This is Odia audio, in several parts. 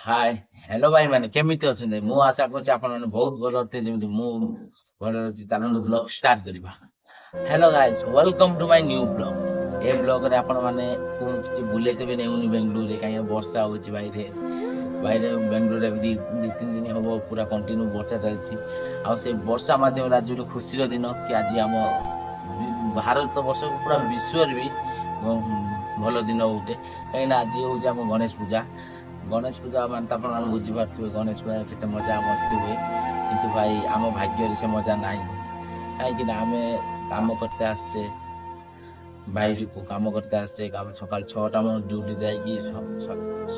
ହାଏ, ହ୍ୟାଲୋ ଭାଇମାନେ, କେମିତି ଅଛନ୍ତି? ମୁଁ ଆଶା କରୁଛି ଆପଣମାନେ ବହୁତ ଭଲରେ ଥିବେ, ଯେମିତି ମୁଁ ଭଲରେ ଅଛି। ଚାଲନ୍ତୁ, ବ୍ଲଗ୍ ଷ୍ଟାର୍ଟ କରିବା। Hello guys, welcome to my new vlog. ଏ ବ୍ଲଗ୍ରେ ଆପଣମାନେ କିଛି ବୁଲେଇତେ ବି ନେଉନି ବେଙ୍ଗଲୁରୁରେ, କାହିଁକିନା ବର୍ଷା ହେଉଛି ବାଇରେ ବାଇରେ। ବେଙ୍ଗଲୁରୁରେ ଦୁଇ ତିନି ଦିନ ହେବ ପୁରା କଣ୍ଟିନ୍ୟୁ ବର୍ଷା ଚାଲିଛି। ଆଉ ସେ ବର୍ଷା ମାଧ୍ୟମରେ ଆଜି ଗୋଟେ ଖୁସିର ଦିନ କି ଆଜି ଆମ ଭାରତ ବର୍ଷକୁ, ପୁରା ବିଶ୍ୱରେ ବି ଭଲ ଦିନ ଗୋଟେ, କାହିଁକିନା ଆଜି ହେଉଛି ଆମ ଗଣେଶ ପୂଜା। ଗଣେଶ ପୂଜା ମାନେ ତ ଆପଣମାନେ ବୁଝିପାରୁଥିବେ, ଗଣେଶ ପୂଜା କେତେ ମଜା ମସ୍ତି ହୁଏ। କିନ୍ତୁ ଭାଇ, ଆମ ଭାଗ୍ୟରେ ସେ ମଜା ନାହିଁ, କାହିଁକିନା ଆମେ କାମ କରତେ ଆସିଛେ, ବାଇରକୁ କାମ କରତେ ଆସିଛେ। କାମ ସକାଳ 6ଟା ମୋ ଡ୍ୟୁଟି ଯାଇକି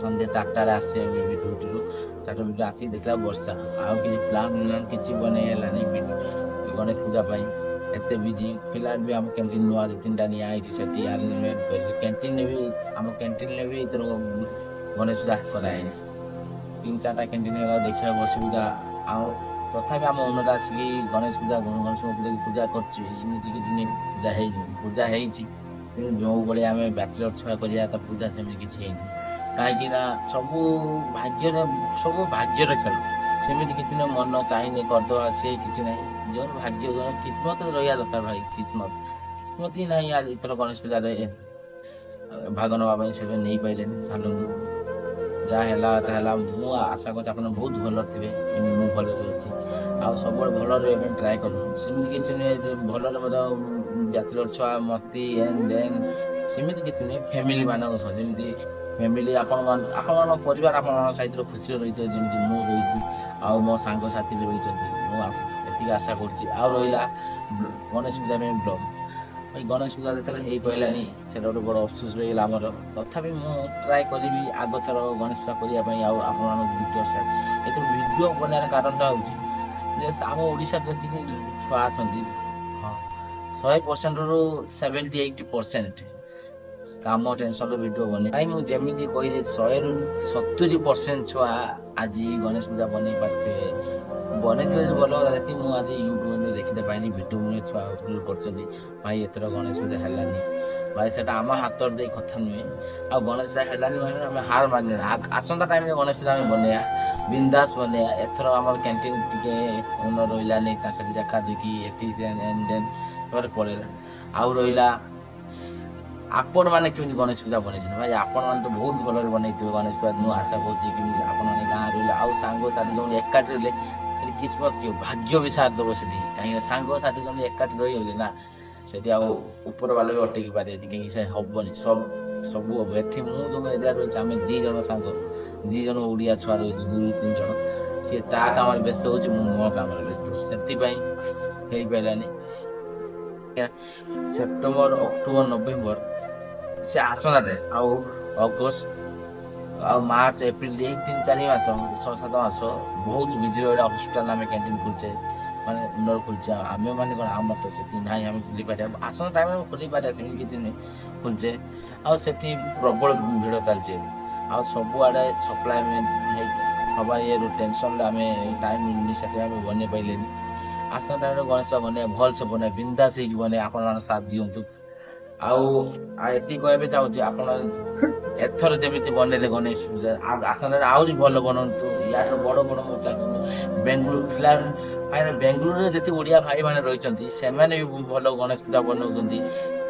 ସନ୍ଧ୍ୟା 4ଟାରେ ଆସେ ଡ୍ୟୁଟିରୁ। 4ଟା ଡ୍ୟୁଟି ଆସିକି ଦେଖିଲା ବର୍ଷା, ଆଉ କିଛି ପ୍ଲାନ୍ କିଛି ବନେଇ ହେଲାନି ଗଣେଶ ପୂଜା ପାଇଁ। ଏତେ ବିଜି ଫିଲହାଲ ବି ଆମ କ୍ୟାଣ୍ଟିନ୍ ନୂଆ ଦୁଇ ତିନିଟା ନିଆ ହେଇଛି, ସେଠି ଆରେଞ୍ଜମେଣ୍ଟ କରି କ୍ୟାଣ୍ଟିନ୍ରେ ବି, ଆମ କ୍ୟାଣ୍ଟିନ୍ରେ ବି ଏଥର ଗଣେଶ ପୂଜା କରାହେଇନି। ତିନି ଚାରିଟା କ୍ୟାଣ୍ଟିନ୍ ହେଲା, ଦେଖିବାକୁ ଅସୁବିଧା। ଆଉ ତଥାପି ଆମ ଓନର୍ ଆସିକି ଗଣେଶ ପୂଜା, ଗଣେଶ ପୂଜା କରିଛି। ସେମିତି କିଛି ପୂଜା ହେଇନି, ପୂଜା ହେଇଛି, କିନ୍ତୁ ଯେଉଁ ଭଳି ଆମେ ବ୍ୟାଚଲର୍ ଛୁଆ କରିବା ତା ପୂଜା, ସେମିତି କିଛି ହେଇନି। କାହିଁକି ନା ସବୁ ଭାଗ୍ୟରେ, ସବୁ ଭାଗ୍ୟର ଖେଳ। ସେମିତି କିଛି ନୁହେଁ, ମନ ଚାହିଁଲେ କରିଦେବା, ସେ କିଛି ନାହିଁ। ଯେଉଁ ଭାଗ୍ୟ, ଯେଉଁ କିସ୍ମତ ରହିବା ଦରକାର ଭାଇ, କିସ୍ମତ। କିସ୍ମତ ହିଁ ନାହିଁ ଆଜି ଏଥର ଗଣେଶ ପୂଜାରେ ଭାଗ ନେବା ପାଇଁ, ସେଟା ନେଇପାରିଲେନି। ଚାଲନ୍ତୁ, ଯାହା ହେଲା ତାହା ହେଲା। ମୁଁ ଆଶା କରୁଛି ଆପଣ ବହୁତ ଭଲରେ ଥିବେ, ମୁଁ ଭଲରେ ଅଛି। ଆଉ ସବୁବେଳେ ଭଲରେ ରହିବା ପାଇଁ ଟ୍ରାଏ କରନ୍ତୁ। ସେମିତି କିଛି ନୁହେଁ ଯେ ଭଲରେ ମଧ୍ୟ ବ୍ୟାଚଲର୍ ଛୁଆ ମସ୍ତି ଏନ୍ ଦେନ୍, ସେମିତି କିଛି ନୁହେଁ। ଫ୍ୟାମିଲି ମାନଙ୍କ ସହ, ଯେମିତି ଫ୍ୟାମିଲି ଆପଣମାନଙ୍କ ପରିବାର ଆପଣମାନଙ୍କ ସାଥିରେ ଖୁସିରେ ରହିଥିବ, ଯେମିତି ମୁଁ ରହିଛି ଆଉ ମୋ ସାଙ୍ଗସାଥି ବି ରହିଛନ୍ତି, ମୁଁ ଏତିକି ଆଶା କରୁଛି। ଆଉ ରହିଲା ଗଣେଶ ପୂଜା ପାଇଁ ବ୍ଲଗ୍। ଭାଇ, ଗଣେଶ ପୂଜା ଯେତେବେଳେ ହେଇପାରିଲାନି, ସେଇଟା ଗୋଟେ ବଡ଼ ଅଫସୋସ ରହିଗଲା ଆମର। ତଥାପି ମୁଁ ଟ୍ରାଏ କରିବି ଆଗଥର ଗଣେଶ ପୂଜା କରିବା ପାଇଁ ଆଉ ଆପଣମାନଙ୍କୁ ଭିଡ଼ିଓ ସେୟାର। ଏଥିରୁ ଭିଡ଼ିଓ ବନେଇବାର କାରଣଟା ହେଉଛି ଯେ ଆମ ଓଡ଼ିଶାରେ ଯେତିକି ଛୁଆ ଅଛନ୍ତି, ହଁ, 100 ପରସେଣ୍ଟରୁ 70-80% କାମ ଟେନସନ୍ର ଭିଡ଼ିଓ ବନେଇ। ଭାଇ, ମୁଁ ଯେମିତି କହିଲି, 100ରୁ 70% ଛୁଆ ଆଜି ଗଣେଶ ପୂଜା ବନେଇ ପାରିଥିବେ, ବନେଇଥିବେ ଯଦି ଭଲ କଥା। ଯେତିକି ମୁଁ ଆଜି ୟୁଟ୍ୟୁବରେ ଦେଖିତେ ପାଇନି, ଭିଡ଼ିଓ ମୁଁ ଛୁଆ ଅପଲୋଡ଼ କରିଛନ୍ତି। ଭାଇ, ଏଥର ଗଣେଶ ପୂଜା ହେଲାନି ଭାଇ, ସେଟା ଆମ ହାତରେ ଦେଇ କଥା ନୁହେଁ। ଆଉ ଗଣେଶ ପୂଜା ହେଲାନି ମାନେ ଆମେ ହାର ମାନିନି। ଆସନ୍ତା ଟାଇମ୍ରେ ଗଣେଶ ପୂଜା ଆମେ ବନେଇବା, ବିନ୍ଦାସ ବନେଇବା। ଏଥର ଆମର କ୍ୟାଣ୍ଟିନ୍ ଟିକେ ଓନର୍ ରହିଲାନି, ତା ସେଠି ଦେଖା ଦେଖି ଏଠି ଏନ୍ ଦେନ୍ ପଳେଇଲା। ଆଉ ରହିଲା, ଆପଣମାନେ କେମିତି ଗଣେଶ ପୂଜା ବନେଇଛନ୍ତି? ଭାଇ, ଆପଣମାନେ ତ ବହୁତ ଭଲରେ ବନେଇଥିବେ ଗଣେଶ ପୂଜା, ମୁଁ ଆଶା କରୁଛି। କେମିତି ଆପଣମାନେ ଗାଁ ରହିଲେ ଆଉ ସାଙ୍ଗସାଥି ଯେଉଁଠି ଏକାଠି ରହିଲେ, ସେଠି କିସ୍ମତ କିଏ ଭାଗ୍ୟ ବି ସାଥ ଦେବ ସେଠି। କାହିଁକିନା ସାଙ୍ଗସାଥି ଯେଉଁଠି ଏକାଠି ରହିଗଲେ ନା, ସେଠି ଆଉ ଉପର ବାଲା ବି ଅଟକି ପାରିବେନି, କାହିଁକି ସେ ହବନି, ସବୁ ସବୁ ହବ। ଏଠି ମୁଁ ଯେଉଁ ଏରିଆରେ ରହିଛି, ଆମେ ଦୁଇ ଜଣ ସାଙ୍ଗ, ଦୁଇ ଜଣ ଓଡ଼ିଆ ଛୁଆ ରହିଛୁ, ଦୁଇ ତିନି ଜଣ। ସିଏ ତା କାମରେ ବ୍ୟସ୍ତ ହେଉଛି, ମୁଁ ମୋ କାମରେ ବ୍ୟସ୍ତ, ସେଥିପାଇଁ ହେଇପାରିଲାନି। ସେପ୍ଟେମ୍ବର, ଅକ୍ଟୋବର, ନଭେମ୍ବର ସେ ଆସନ୍ତାଟେ, ଆଉ ଅଗଷ୍ଟ ଆଉ ମାର୍ଚ୍ଚ, ଏପ୍ରିଲ, ଏଇ ତିନି ଚାରି ମାସ, 6-7 ମାସ ବହୁତ ବିଜି ରହିଲା। ହସ୍ପିଟାଲ ଆମେ କ୍ୟାଣ୍ଟିନ୍ ଖୋଲିଛେ, ମାନେ ଓନର୍ ଖୋଲିଛେ। ଆଉ ଆମେ ମାନେ କ'ଣ, ଆମର ତ ସେତିକି ନାହିଁ ଆମେ ଖୋଲି ପାରିବା। ଆସନ୍ତା ଟାଇମ୍ରେ ଆମେ ଖୋଲି ପାରିବା, ସେମିତି କିଛି ନୁହେଁ। ଖୋଲିଛେ ଆଉ ସେଠି ପ୍ରବଳ ଭିଡ଼ ଚାଲିଛି ଏବେ। ଆଉ ସବୁଆଡ଼େ ସପ୍ଲାଏ ହବା ଇଏରୁ ଟେନସନ୍ରେ ଆମେ ଟାଇମ୍ ମିଳୁନି, ସେଥିପାଇଁ ଆମେ ବନେଇ ପାରିଲେନି। ଆସନ୍ତା ଟାଇମ୍ରେ ଗଣେଶ ପୂଜା ବନେଇବା, ଭଲସେ ବନେଇବା, ବିନ୍ଦାସ ହେଇକି ବନେଇବା। ଆପଣମାନେ ସାଥ ଦିଅନ୍ତୁ। ଆଉ ଏତିକି କହିବା ପାଇଁ ଚାହୁଁଛି, ଆପଣ ଏଥର ଯେମିତି ବନେଇଲେ ଗଣେଶ ପୂଜା, ଆସନ୍ତା ଆହୁରି ଭଲ ବନାନ୍ତୁ, ୟାଠୁ ବଡ଼ ବଡ଼ ମୂର୍ତ୍ତି। ବେଙ୍ଗଲୁରୁ ପିଲା ଭାଇ, ବେଙ୍ଗଲୁରୁରେ ଯେତିକି ଓଡ଼ିଆ ଭାଇମାନେ ରହିଛନ୍ତି, ସେମାନେ ବି ଭଲ ଗଣେଶ ପୂଜା ବନାଉଛନ୍ତି।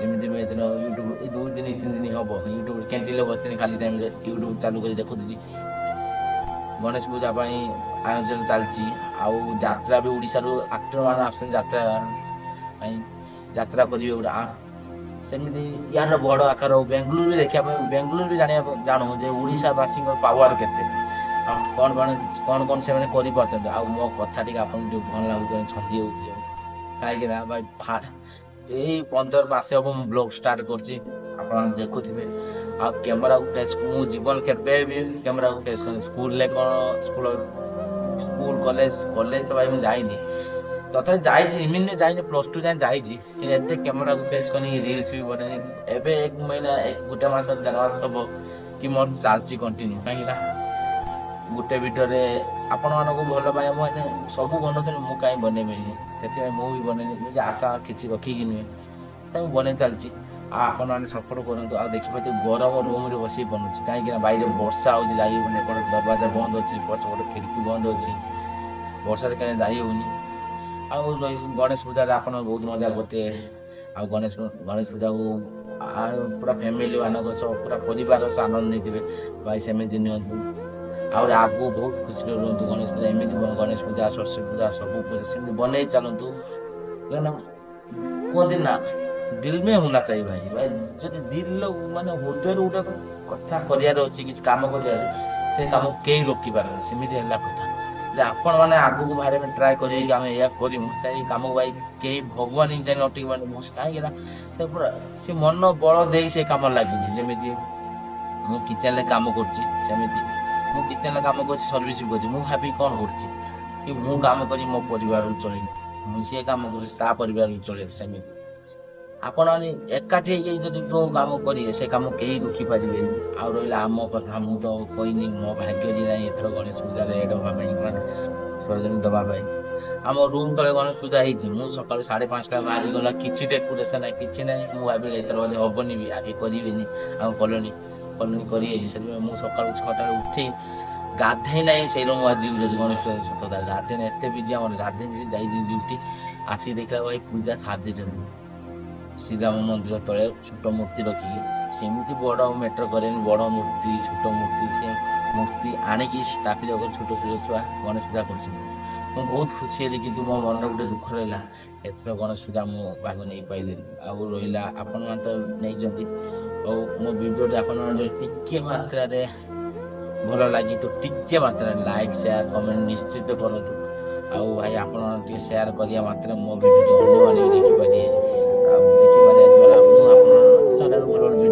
ଯେମିତି ମୁଁ ଏଦିନ ୟୁଟ୍ୟୁବ, ଏଇ 2 ଦିନ 3 ଦିନ ହବ ୟୁଟ୍ୟୁବ, କ୍ୟାଣ୍ଟିନ୍ରେ ବସିଥିଲି ଖାଲି ଟାଇମ୍ରେ, ୟୁଟ୍ୟୁବ ଚାଲୁ କରି ଦେଖୁଥିଲି, ଗଣେଶ ପୂଜା ପାଇଁ ଆୟୋଜନ ଚାଲିଛି। ଆଉ ଯାତ୍ରା ବି, ଓଡ଼ିଶାରୁ ଆକ୍ଟର ମାନେ ଆସୁଛନ୍ତି ଯାତ୍ରା ପାଇଁ, ଯାତ୍ରା କରିବେ ଗୋଟେ। ସେମିତି ୟାର ବଡ଼ ଆକାର ବେଙ୍ଗଲୁରୁ ଦେଖିବା ପାଇଁ, ବେଙ୍ଗଲୁରୁ ବି ଜାଣିବା ଜାଣୁ ଯେ ଓଡ଼ିଶାବାସୀଙ୍କର ପାୱାର କେତେ ଆଉ କ'ଣ କ'ଣ କ'ଣ କ'ଣ ସେମାନେ କରିପାରୁଛନ୍ତି। ଆଉ ମୋ କଥା ଟିକେ ଆପଣଙ୍କୁ ଟିକେ ଭଲ ଲାଗୁଛି, ଛନ୍ଦି ହେଉଛି, କାହିଁକି ନା ଭାଇ, ଏଇ 15 ମାସ ହେବ ମୁଁ ବ୍ଲଗ୍ ଷ୍ଟାର୍ଟ କରିଛି, ଆପଣ ଦେଖୁଥିବେ। ଆଉ କ୍ୟାମେରାକୁ ଫେସ୍, ମୁଁ ଜୀବନ କେବେ ବି କ୍ୟାମେରାକୁ ଫେସ୍ କରିନି। ସ୍କୁଲରେ କ'ଣ, ସ୍କୁଲ କଲେଜ ତ ଭାଇ ମୁଁ ଯାଇନି। ତଥାପି ଯାଇଛି, ଏମିତି ଯାଇନି, +2 ଯାଏଁ ଯାଇଛି, କିନ୍ତୁ ଏତେ କ୍ୟାମେରାକୁ ଫେସ୍ କରିନି, ରିଲ୍ସ ବି ବନେଇନି। ଏବେ ଏକ ମହିନା, ଗୋଟେ ମାସ, ଦେଢ଼ ମାସ ହବ କି ମୋର ଚାଲିଛି କଣ୍ଟିନ୍ୟୁ। କାହିଁକି ନା ଗୋଟେ ଭିଡ଼ିଓରେ ଆପଣମାନଙ୍କୁ ଭଲ ପାଇବା, ମାନେ ସବୁ ବନଉଛନ୍ତି, ମୁଁ କାହିଁ ବନେଇବିନି? ସେଥିପାଇଁ ମୁଁ ବି ବନେଇନି। ନିଜେ ଆଶା କିଛି ରଖିକି ନୁହେଁ, ତ ମୁଁ ବନେଇ ଚାଲିଛି। ଆଉ ଆପଣମାନେ ସପୋର୍ଟ କରନ୍ତୁ। ଆଉ ଦେଖିପାରୁଥିବେ ଗରମ ରୁମ୍ରେ ବସିକି ବନୁଛି, କାହିଁକିନା ବାଇରେ ବର୍ଷା ହେଉଛି, ଯାଇ ହେଉନି। ଏପଟେ ଦରବାଜା ବନ୍ଦ ଅଛି, ପଛପଟେ ଖିଡ଼କି ବନ୍ଦ ଅଛି, ବର୍ଷାରେ କାହିଁ ଯାଇ ହେଉନି। ଆଉ ଗଣେଶ ପୂଜାରେ ଆପଣ ବହୁତ ମଜା କରିଥିବେ। ଆଉ ଗଣେଶ ଗଣେଶ ପୂଜାକୁ ଆଉ ପୁରା ଫ୍ୟାମିଲି ମାନଙ୍କ ସହ, ପୁରା ପରିବାର ସହ ଆନନ୍ଦ ନେଇଥିବେ ଭାଇ, ସେମିତି ନିଅନ୍ତୁ। ଆହୁରି ଆଗକୁ ବହୁତ ଖୁସିରେ ରୁହନ୍ତୁ। ଗଣେଶ ପୂଜା ଏମିତି, ଗଣେଶ ପୂଜା, ସରସ୍ୱତୀ ପୂଜା, ସବୁ ପୂଜା ସେମିତି ବନେଇ ଚାଲନ୍ତୁ। କାହିଁକିନା କୁହନ୍ତି ନା, दिल में होना चाहिए ଭାଇ। ଭାଇ, ଯଦି ଦିଲ ମାନେ ହୃଦୟରୁ ଗୋଟେ କଥା କରିବାର ଅଛି, କିଛି କାମ କରିବାର, ସେ କାମ କେହି ରୋକିପାରିବେନି। ସେମିତି ହେଲା କଥା ଯେ ଆପଣମାନେ ଆଗକୁ ବାହାରିବା ପାଇଁ ଟ୍ରାଏ କରିବେ କି ଆମେ ଏଇଆ କରିମୁ, ସେଇ କାମକୁ ଭାଇ କେହି ଭଗବାନ ହିଁ ଚାହିଁଲେ ଅଟକିବନି। କାହିଁକି ନା ସେ ପୁରା ସେ ମନ ବଳ ଦେଇ ସେ କାମ ଲାଗିଛି। ଯେମିତି ମୁଁ କିଚେନରେ କାମ କରୁଛି, ସେମିତି ମୁଁ କିଚେନରେ କାମ କରୁଛି, ସର୍ଭିସ୍ ବି କରୁଛି। ମୁଁ ଭାବିକି କ'ଣ କରୁଛି କି ମୁଁ କାମ କରି ମୋ ପରିବାରକୁ ଚଳେଇବି, ମୁଁ ସିଏ କାମ କରୁଛି ତା ପରିବାରକୁ ଚଳେଇବି। ସେମିତି ଆପଣ ଏକାଠି ହେଇକି ଯଦି ଯେଉଁ କାମ କରିବେ, ସେ କାମ କେହି ରୋକିପାରିବେନି। ଆଉ ରହିଲା ଆମ କଥା, ମୁଁ ତ କହିନି, ମୋ ଭାଗ୍ୟରେ ନାହିଁ ଏଥର ଗଣେଶ ପୂଜାରେ ଏଡ୍ ହେବା ପାଇଁ, ମାନେ ସରୋଜିନୀ ଦେବା ପାଇଁ। ଆମ ରୁମ୍ ତଳେ ଗଣେଶ ପୂଜା ହେଇଛି। ମୁଁ ସକାଳୁ 5:30 ବାହାରି ଗଲା, କିଛି ଡେକୋରେସନ୍ ନାହିଁ, କିଛି ନାହିଁ। ମୁଁ ଭାବିଲି ଏଥର ଗଲେ ହବନି ବି, ଆଗେ କରିବେନି, ଆମ କଲୋନୀ କଲୋନୀ କରିଯାଇଛି। ସେଥିପାଇଁ ମୁଁ ସକାଳୁ 6ଟାରେ ଉଠି ଗାଧେଇ ନାହିଁ, ସେଇ ରୁମ୍ ଆଜି ଡ୍ୟୁଟି ଅଛି ଗଣେଶ ପୂଜା। ସତ କଥା, ଗାଧେଇ ନାହିଁ, ଏତେ ବିଜି ଆମର। ଗାଧେଇ ଯାଇଛି ଡ୍ୟୁଟି, ଆସିକି ଦେଖିଲା ଭାଇ ପୂଜା ସାରି ଦେଇଛନ୍ତି ଶ୍ରୀରାମ ମନ୍ଦିର ତଳେ ଛୋଟ ମୂର୍ତ୍ତି ରଖିକି। ସେମିତି ବଡ଼ ମ୍ୟାଟର କରେନି, ବଡ଼ ମୂର୍ତ୍ତି ଛୋଟ ମୂର୍ତ୍ତି, ସେ ମୂର୍ତ୍ତି ଆଣିକି ସ୍ଥାପିତ କରି ଛୋଟ ଛୋଟ ଛୁଆ ଗଣେଶ ପୂଜା କରୁଛନ୍ତି। ମୁଁ ବହୁତ ଖୁସି ହେଲି, କିନ୍ତୁ ମୋ ମନରେ ଗୋଟେ ଦୁଃଖ ରହିଲା, ଏଥର ଗଣେଶ ପୂଜା ମୁଁ ଭାଗ ନେଇପାରିଲିନି। ଆଉ ରହିଲା ଆପଣମାନେ ତ ନେଇଛନ୍ତି। ଆଉ ମୋ ଭିଡ଼ିଓଟି ଆପଣମାନେ ଟିକେ ମାତ୍ରାରେ ଭଲ ଲାଗି ତ ଟିକେ ମାତ୍ରାରେ ଲାଇକ୍, ସେୟାର, କମେଣ୍ଟ ନିଶ୍ଚିତ କରନ୍ତୁ। ଆଉ ଭାଇ, ଆପଣ ଟିକେ ସେୟାର କରିବା ମାତ୍ରେ ମୋ ଭିଡ଼ିଓଟି ଅନ୍ୟମାନେ ବି ଦେଖିପାରିବେ। ଆଉ ଦେଖିପାରିବା ଦ୍ୱାରା ମୁଁ ଆପଣ ଭଲ ଭଲ ଭିଡ଼ିଓ